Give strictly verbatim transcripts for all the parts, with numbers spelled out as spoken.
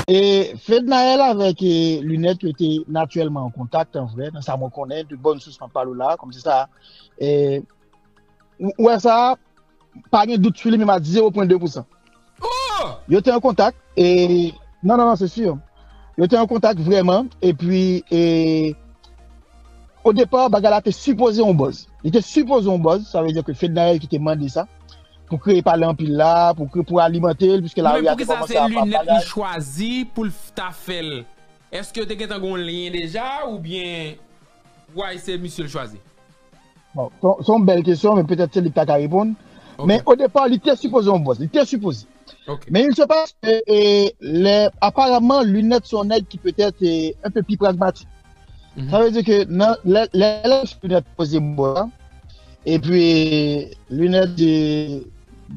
E Fednaelle avèk e, Linette yo te natirèlman an kontak, an vrè, nan sa mwen konnen, de bòn sous m ap pale w la, kòm se sa. E, ou ou wè sa, pa gen dout sou li, menm a zewo pwen de pousan. Yo te an kontak, e, non, non, non, se si. Yo te an kontak vrèman, epi, e, o depa, bagay la te sipoze yon buzz. Li te sipoze yon buzz, sa vle di ke Fednaelle ki te mande sa, pou kreye pale anpil la, pou kre, pou alimante l, piske lari a te kòmanse ap ap bagay. Men poukisa se Linette li chwazi pou l ta fè l? Èske yo te gentan gen yon lyen deja, oubyen why se misye l chwazi? Bon, se se yon bèl kesyon, men petèt se li ki ta ka reponn. Men o depa, li te sipoze yon buzz. Li te sipoze. Men il se passe que, e, lè, aparaman, Linette se yon nèg ki petèt e, un peu plus pragmatique. Sa vle di ke nan, lè, lè, lè Linette poze buzz la, epi Linette di,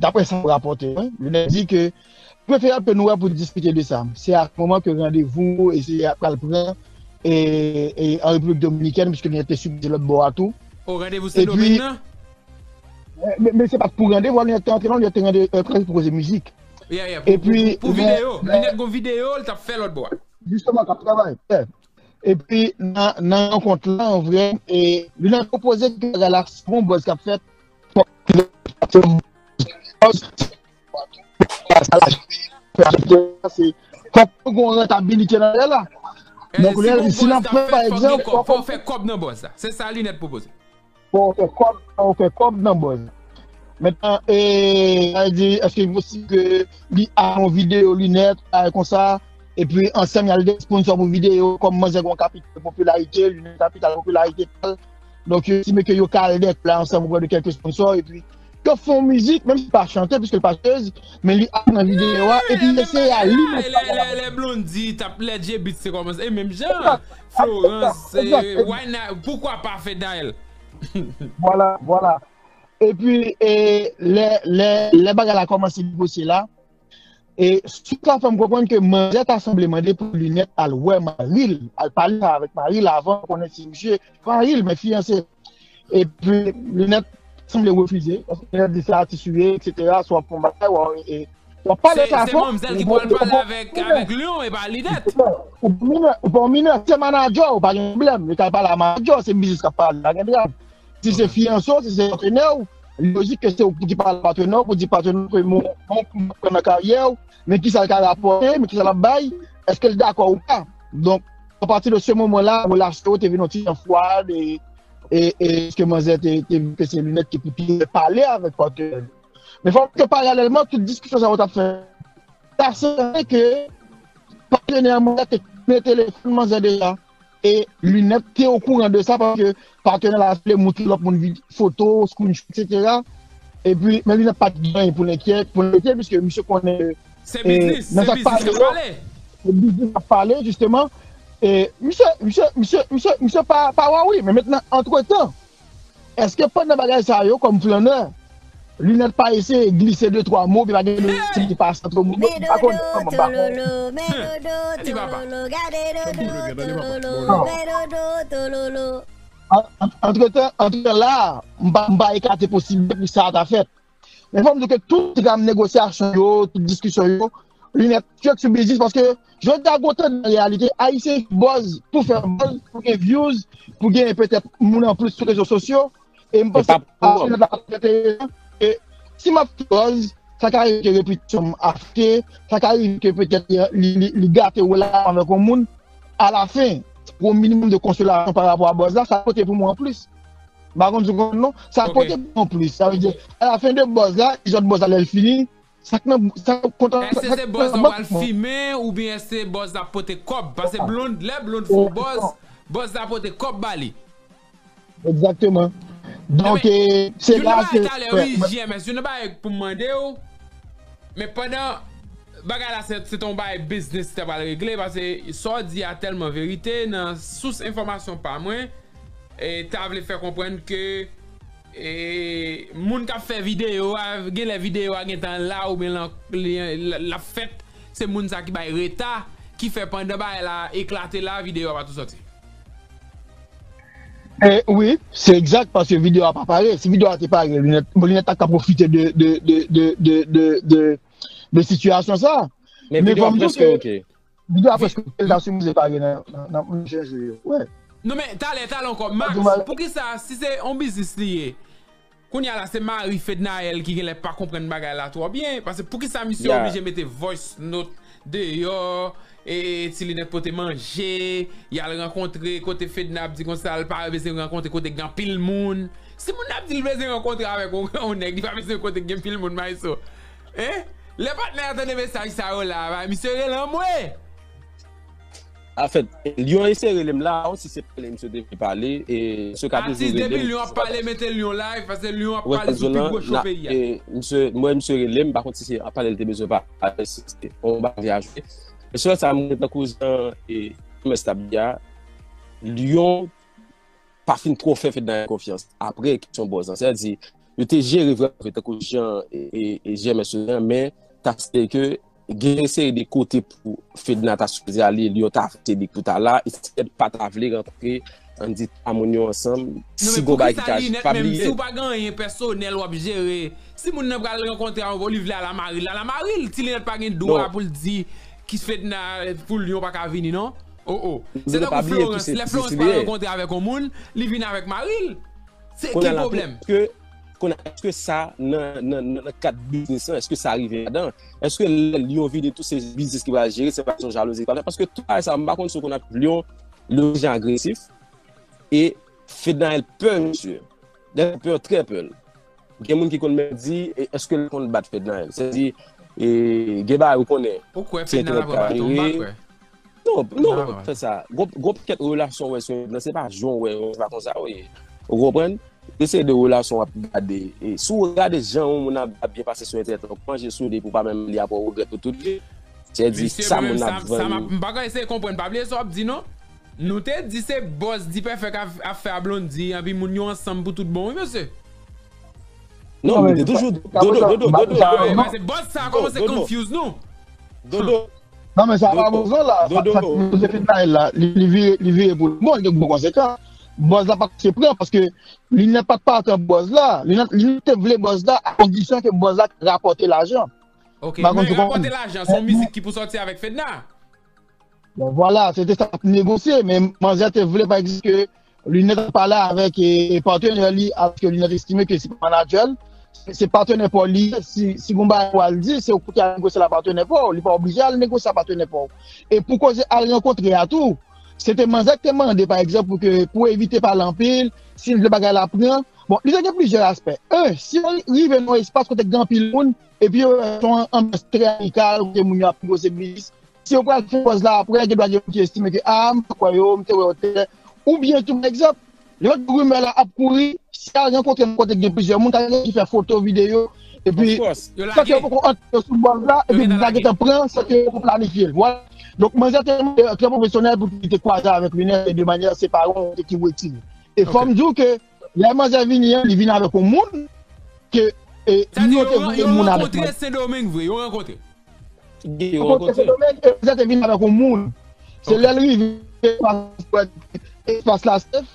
daprè sa yo rapòte, wi, Linette di ke preferab ke nou wè pou diskite de sa. Se a se moman ke randevou e se a pral pran e, e an Repiblik Dominikèn, piske Linette te sipoze lòt bò a tou. O randevou Sendomeng nan? Men, men se pa t pou randevou, Linette te antre non, Linette te rande, e, pral poze mizik. Yeah, yeah, pou, epi, pou, pou videyo, Linette gon videyo, l t ap fè lòt bò a. Jisteman, k ap travay. Yeah. Epi, nan, nan rankont la, an vrè, e, Linette pwopoze ke bagay la, se yon buzz k ap fèt. Fòk, fòk nou gen yon rentabilite nan bagay la. Donk, si lè, pou si n ap fè, pa egzanp, fòk, fòk fè kòb nan buzz la. Se sa Linette pwopoze. Fò w fè kòb, fò w fè kòb nan buzz. Mentnan, e, sa vle di, èske li posib ke li a yon videyo Linette, bagay konsa, epi ansanm y al de sponsò pou videyo, kòm manzè gen yon kapital popilarite, Linette kapital popilarite pa l. Donk, yo estime ke yo ka al de la ansanm oprè de kèlke sponsò, epi yo fè yon mizik, menm si l pa chante, piske l pa chanteuse, men li ap nan videyo a, epi li eseye a li menm. Lè, lè, lè Blondy t ap, lè J-Beatz te kòmanse, e menm jan, Florence, e, why not, poukwa pa Fednaelle? Vwala, vwala. Epi, e, lè, lè, lè bagay la kòmanse negosye la, e sous la fè m konprann ke manzè ta sanble mande pou Linette al wè mari l, al pale sa avèk mari l avan, konnen si misye, mari l, men fiyanse. Epi, Linette sanble refize, paske Linette di se atis ou ye, et cetera, si w ap fè yon bagay, w a, e, w ap pale sa fò. Se manmzèl ki pral pale avèk, avèk Lion, e pa Linette. Ou pa minè, ou pa minè, se manadjè w, pa gen pwoblèm. Li ka pale a manadjè w, se biznis k ap pale, pa gen dram. Si se fiyanse w, si se patnè w, li lojik ke se ou ki pale a patnè w, pou di patnè w ke bon, bon, m ap pran nan karyè w, men kisa l ka rapòte, men kisa l ap bay, èske l dakò ou pa? Donk, apati de se moman la, relasyon yo te vin yon ti jan fwad, e, e, e, paske manzè te, te vle ke se Linette ki pou toujou pale avèk patnè l. Men fòk ke paralèlman, tout diskisyon sa yo t ap fè, ta sanble ke patnè manzè te tounen telefòn manzè deja. E Linette te okouran de sa, paske patnè l a vle montre lòt moun vid-, foto, screenshot, et cetera. Epi, men Linette pa t gen anyen pou l enkyè-, pou l enkyete, piske misye konnen, e, nan sa k pale yo, se biznis k ap pale, jisteman. E misye, misye, misye, misye, misye pa, pa wari. Men mentnan, antretan, èske pandan bagay sa yo, kòm flannè, Linette pa eseye glise de twa mo, pi pa gen de ti ki pase antre moun yo, m pa konnen, m pa konnen. An-, an-, antretan, antretan la, m pa, m pa ekate posiblite pou sa ta fèt. Men fò m di ke tout dram negosyasyon yo, tout diskisyon yo, Linette fèt sou biznis, paske jodi a gon tandans nan reyalite, Ayisyen buzz pou fè buzz, pou gen views, pou gen petèt moun anplis sou rezo sosyo. E m panse ke Linette la enteresan, e si m ap fè buzz, sa ka rive ke repitasyon m afekte, sa ka rive ke petèt li, li, li, li gate relasyon avèk yon moun. Alafen, pou yon minimòm de konsolasyon pa rapò a buzz la, sa pote pou mwen anplis. M pa konn si w konprann non. Sa pote pou mwen anplis. Sa vle di, alafen de buzz la, lòt buzz la, lè l fini, sa k nan, sa k kontan, èske se buzz la w pral fimen, oubyen èske se buzz la pote kòb? Paske Blonde, lè Blonde fè yon buzz, buzz la pote kòb ba li. Egzakteman. Donk, e, se la ke, talè, wi, J M S, youn nan bagay pou m mande w, men pandan bagay la, se, se te yon bagay biznis te pral regle, paske sa w di a tèlman verite, nan sous enfòmasyon pa mwen, e, ta vle fè konprann ke, e, moun k ap fè videyo a, genlè videyo a gentan la, oubyen l, l, l, l ap fèt, se moun sa ki bay reta, ki fè pandan bagay la eklate la, videyo a pa tou sòti. E, wi, se egzak, paske videyo a pa pare. Si videyo a te pare, Linette, bon, Linette ta ka pwofite de, de, de sitiyasyon sa. Men videyo a prèske oke. Videyo a preske fini, l ta sipoze pare nan, nan, nan pwochen jou yo. Wè. Non, men, talè, talè ankò. Max, poukisa, si se yon biznis li ye, kounye a la, se mari Fednaelle ki genlè pa konprann bagay la twò byen. Paske poukisa misye oblije mete voice note deyò, e ti linèt pote manje, y al rankontre kote Fedna ap di konsa, l pa bezwen rankontre kote gen anpil moun. Si moun nan ap di l bezwen rankontre avèk yon, yon nèg, li pa bezwen kote gen anpil moun, Maestro. Hein? Lè patnè a tande mesaj sa yo la, misye rele anmwe! Anfèt, Lion eseye rele m la, si se pale misye te vle pale, e misye ka toujou rele m. Atis depi Lion ap pale, mete Lion live, paske Lion ap pale sou pi gwo cho peyi a. Misye, mwen, misye rele m, pa kont si se ap pale l te bezwen pale, si se yon bagay vyaje. Men sèl sa, mwen, tankou jan, e, M S tab di a, Lion pa fin twò fè Fednaelle konfyans apre kesyon buzz lan. Sètadi, yo te jere vrèman vre tankou jan e, e, e G M S yo, men ta se ke gen yon seri de kote pou Fedna ta sipoze ale, Lion ta vote li pou ta la, e Fed pa ta vle rankontre, ann di twa moun yo ansanm, si gon bagay ki ka pa bliye. Si w pa gen anyen pèsonèl w ap jere, si moun nan pral rankontre avè w, li vle al a mari l, al a mari l, ti linèt pa gen dwa pou l di ki Fedna pou Lion pa ka vini, non? Oh, oh. Se tankou Florence. Lè Florence pral rankontre avèk yon moun, li vin avèk mari l. Se ki pwoblèm? Kounye a, èske sa nan, nan, nan, nan kad biznis lan, èske sa rive ladan? Èske lè Lion vide tout se biznis ki pral jere, se pa kesyon jalouzi ki pral fè? Paske tout bagay sa, m pa konn si w konn ak Lion, Lion se jan agresif, e Fednaelle pè misye. Dè pè, trè pè l. Gen moun ki konn menm di, e, èske l konn bat Fednaelle? Sètadi, e, gen bagay ou konnen. Ou kwè Fednaelle ap rebat yon bak, wè? Non, non, fè sa. Gon, gon pakèt relasyon wè sou entènèt, se pa jan w wè, se pa konsa w ye. Ou konprann? Se de relasyon w ap gade. E si w gade jan yon moun ap, ap byen pase sou entènèt, w ap manje sou li pou pa menm li apre w regrèt pou tout vi. Sètadi, sa moun ap vann. M pa ka eseye konprann, pa bliye sa w ap di non. Nou te di se buzz D-Perfect ap, ap fè a Blondy, anpi moun yo ansanm pou tout bon, wi, mesye. Non, men te toujou Dodo, Dodo, Dodo. Se buzz sa kòmanse confuse nou. Dodo. Non, men sa pa bon la. Sa, sa, se Fednaelle la, li, li vire, li vire pou li. Bon, li te bon konsekans. Buzz la pa t se pran, paske Linèt pa t pati an buzz la. Linèt, Linèt te vle buzz la, a kondisyon ke buzz la rapòte lajan. Ok, men rapòte lajan, se yon mizik ki pou sòti avèk Fedna. Bon, vwala, se te sa k ap negosye, men manzè te vle, pa egzanp, ke Linèt ap pale avèk, e, e, patnè li, alòske Linèt estime ke se pa manadjè l, se, se patnè pa w li ye, si, si gon bagay pou al di, se ou ki al negosye l a patnè pa w, li pa oblije al negosye a patnè pa w. E pou koze al rankontre a tou, se te manzè ki te mande, pa egzanp, pou ke, pou evite pale anpil, si l vle bagay la pran. Bon, li te gen plizyè aspè. En, si yo rive nan yon espas kote gen anpil moun, epi yo wè se yon anbyans trè amikal, kote moun yo ap negosye biznis, si yo pral fè buzz la apre, gen dwa gen moun ki estime ke, a, m pa kwè yo, m te wè yo tè. Oubyen tou, pa egzanp, lè rimè la ap kouri, si al rankontre nan kote gen plizyè moun, ka gen ki fè foto, videyo, epi, san ke yo poko antre sou buzz la, epi buzz la gentan pran, san ke yo poko planifye l. Vwala. Donk, manzè te, e, trè pwofesyonèl pou li te kwaze avèk Linèt, e de manyè se pa yon ki retire. E fò m di w ke lè manzè vini an, li vin avèk yon moun ke, e, Lion te voye moun avèk manzè. Yo rankontre Sendomeng vre, yo rankontre. Yo rankontre Sendomeng, e manzè te vin avèk yon moun. Se lè l rive, espas la safe,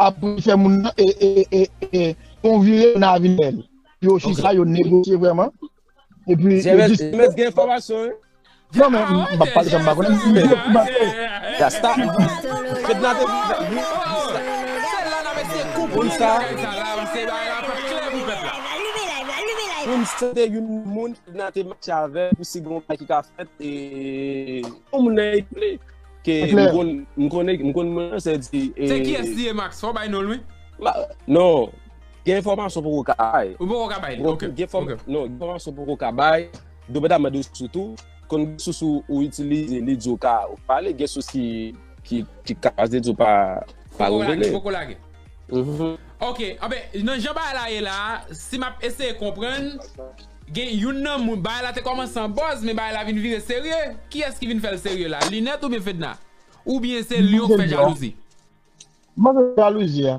apre fè moun nan, e, e, e, e, fè yon vire nan Avinèl. Yo chita, yo negosye vrèman. Epi, yo di, James gen enfòmasyon, wi. Non, men, m p ap pale sa m pa konnen. Rasta, Fedna te vin avèk moun. Moun sa, moun sa te youn moun Fedna te mache avè l pou si gon bagay ki ka fèt, e, yon moun nan Ayiti ke m konn, m konnen, m konn moun nan, se di, e, se kiyès li ye, Max? Fò w bay non l, wi. Non, gen enfòmasyon poko ka bay. Ou poko ka bay li, ok. Gen enfòm-, non, gen enfòmasyon poko ka bay. Depandaman de sous ou, konn gen sous ou, ou itilize, li di w ka, ou pale, gen sous ki, ki, ki ka pase, di w pa, pa revele. Poko lage, poko lage. Mhm. Ok, anben, nan jan bagay la ye la, si m ap eseye konprann, gen youn nan moun, bagay la te kòmanse an buzz, men bagay la vin vire serye. Kiyès ki vin fè l serye la? Linèt oubyen Fedna? Oubyen se Lion k fè jalouzi? Mwen se jalouzi a.